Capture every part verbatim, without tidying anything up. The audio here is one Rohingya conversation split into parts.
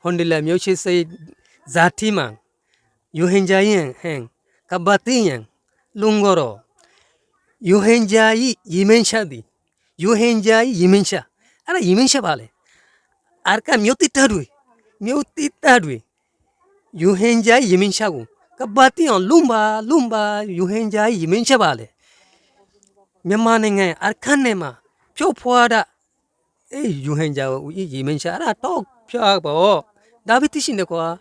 Hondilla miyo cissai zati mang. Yuhenjai yeng heng. Kabbati yeng. Lungoro. Yuhenjai yimenca di. Yuhenjai yimenca. Ara yimenca bale. Arka miyo titta dui. Miyo titta dui. Yuhenjai yimenca gu. Kabbati yeng lumba, lumba. Yuhenjai yimenca bale. Mema nenge arkan nema. Pio puada. Ei, yuhen ja, i, yimen ca, ara tok, pia ba o. Dabi tisin de kwa.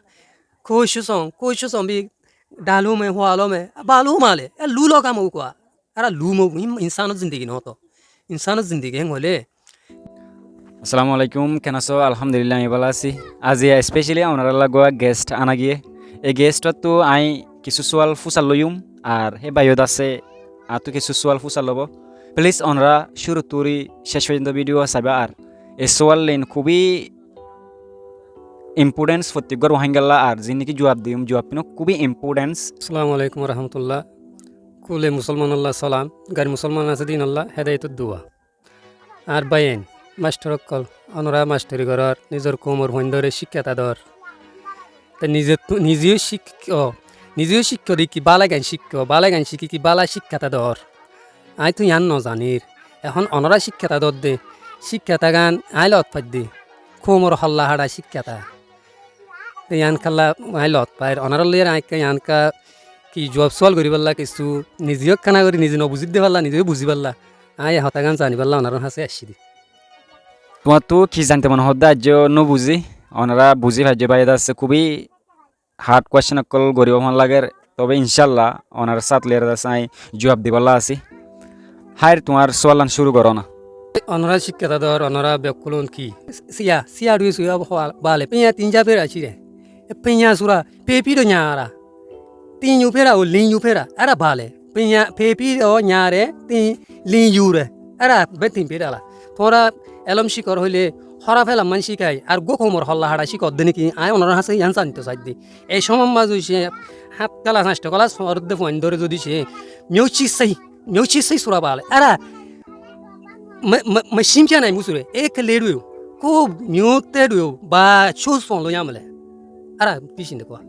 Koisu song, koisu song bi dalu me, hualo me, balu male, e lulo kamo kwa. Ara lumo, im-, insano zindigi no to. Insano zindigi heng hole. Assalamu alaikum, ken aso? Alhamdulillah, ami bála asi. Aziya especially onaralla guwa guest ana giye. E guest ottu añí kisu sual fusal loiyum, ar he baiyo dase añáttu kisu sual fusal lobo. Please, onora cúru turi céc foijjonto video saiba. Ar e sual lein kubi importance fotti gor Rohingyalla, ar zinni ki juab diyum, juab pino kubi importance. Assalamu alaikum warahmatullah. Kule musolmanolla salam, gair musolman ase dinolla hedayetor dua. Ar báiyain, mastor ókkol, onora mastori goror, nizor koumor fuaindóre cíkka ta dor. Te nize tu-, nizeyo cíkko, nizeyo cíkko de ki bála gan cíkko, bála gan cíkki ki bála cíkka ta dor. Aññí tu yián no zanir. Ehón onora cíkka ta dor de, cíkka ta gan aññí lot faidde. Koumor holla haça cíkka ta. Te yián kalla aññí lot fair. Onorar loi ar aññí ekka yián ekka ki juab sual goríballa kissú nizeyo ekkána gorí nize no buzídde falla, nizeyo buzí falla. Aññí e hotá gán zani falla onorar hañsé aiccí de. Tuáñttu ki zainte mone hoódde aijjó no buzí, onora buzí faijjó bái, eda asé kúbi hard question ókkol goríbo fán lager, tobe incállah onorar sát loi eda asé aññí juab dibálla así. Háir, tuáñr suallan cúru goró na. Onora cíkka ta dor, onora bekkúlun ki? Siya, siya dui suya bale, piña tin ja fera cire. E piña sura, pepi do ñara. Tin yu fera o lin yu fera, ara bale. Piña, pepi do ñare, tin lin yure. Ara be tin fera la. Tora elom cíkor hoile, hora felam man cíkai, ar go koumor holla haça cíkor de niki, aññí onorar hañsé yián zanito saidde. Ei somot mazé ce hát kelas, añcto kelas foredde fuaindóre zodi ce, miyo cissai, miyo cissai sura bale. Ara, ma, ma, ma cimca nai musure, e kelle duyo. Ko miyo te duyo, ba cus fon loi amle. Ara, bicinde kua.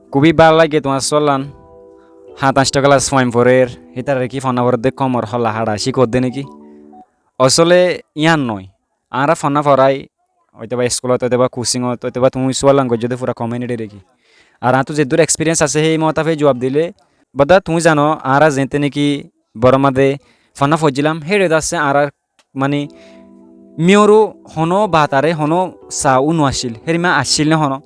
Kúbi bála lage tuáñr suallan, hát añcto kelas fuain forer, hítarare ki fonna foredde koumor holla haça cíkor de niki? Osole yián noi. Añára fonna forai, óitoba iskulot, óitoba kusingot, óitoba tuñí suallan goijjó de fura komeniti reki. Ar añáttu zeddúr experience asé, hé motafe juab dile, boda tuñí zano, añára zeéñtte niki Bormá de fonna foijjílam, héçe de asé añárar, mani, miyoru honó batare honó saú no accíl, hérimma accíl né honó.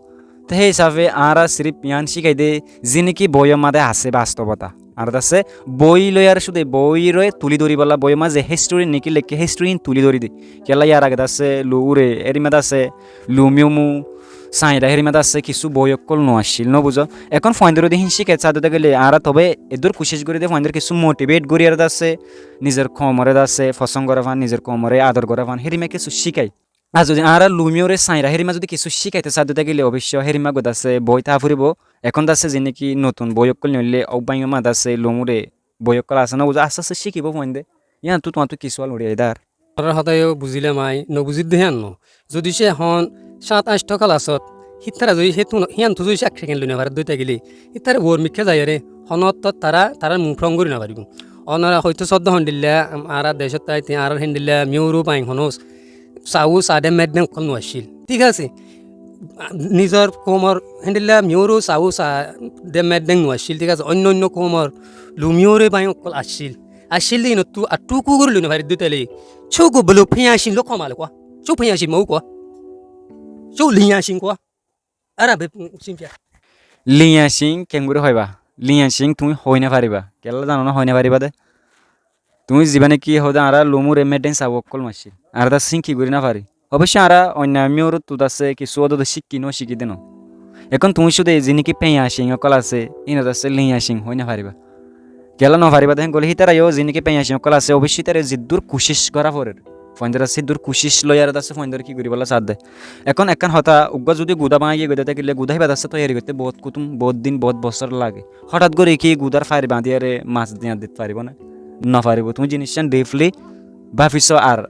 Te hé hísafe añára sirif yián cíkai de, ziniki boiyór mazé asé bastobota. Ar de asé boi loi ar cúde boiré tuli dóribolla, boiyór mazé history niki leikké history hín tuli dóri de. Kiyólla yar age de asé luure, hérimma de asé lumiyomu, sañira, hérimma de asé kissú boi ókkol no accíl, no buzó. Ehón fuaindóre de hín cíkai saidde tákile añára tobe eddúr kucíc gorí de fuaindóre kissú motivate gorí ar de asé nizor koumoré de asé fosón gorá fán, nizor koumoré ador gorá fán, hérimma kissú cíkai. Ar zodi añára lumiyoré sañira hérimma zodi kissú cíkaito saidde tákile oboicco hérimma goi de asé boi táa foribó. Ehón de asé ziniki notun boi ókkol noóile óu báiyor mazé de asé lumure boi ókkol asé no buzó, asté asté cíkibo fuainde. Yiántu tuáñttu ki sual uçí aiyé de ar? Añárar hotá yó buzílam aññí, no buzídde híyan no. Zodi ce ehón sát añcto kelasot hítara zodi hétun, híyantu zodi ce ek second loi no faredde tákile, hítara uor mikká zaiyóre honó ottót tará, tarár muk rong gorí no faribó. Onora hoitó soddo hondilla, añárar decót táite añárar héndilla miyuru bain honós saú sa de meddeng ókkol no accíl. Thík asé? Nizor koumor héndilla miyuru saú sa de meddeng no accíl, thík asé? Oinno oinno koumor lumiyore bain ókkol accíl. Accíl de inottú ar tuku gorí loi no faridde táile. Cóu gobbolo fiña cin loi komale kua. Cóu fiña cin mau kua. Cóu liña cin kua. Ara be, mm, simpiya. Liña cin kengori hoiba? Liña cin tuñí hoi no fariba. Kiyólla zano na hoi no fariba de? Tuñí ziba niki hoóde añára lumure meddeng saú ókkol no accíl. Añára de asé cin ki gorí no fari. Oboicco añára oinno miyorottu de asé kissú ódode cíkki no cíki de no. Ehón tuñí cúde ziniki fiña cin ókkol asé, híinore de asé liña cin hoi no fariba. Kiyólla no fariba de héen goile hítara yó ziniki fiña cin ókkol asé, oboicco hítara zeddúr kucíc gorá forer. Fuaindóre asé dur kucíc loi ar de asé fuaindóre ki goríbolla saádde. Ehón ekkán hotá, uggúa zodi gudá báñgi giyé goi de tákile gudá híba de asé toiyari goitté bout kutum, bout din, bout bosór lage. Hotát gorí ki gudár fari bañdíyore mas diya dit faribó né? No faribó. Tuñí ziniccán deeply báfiso ar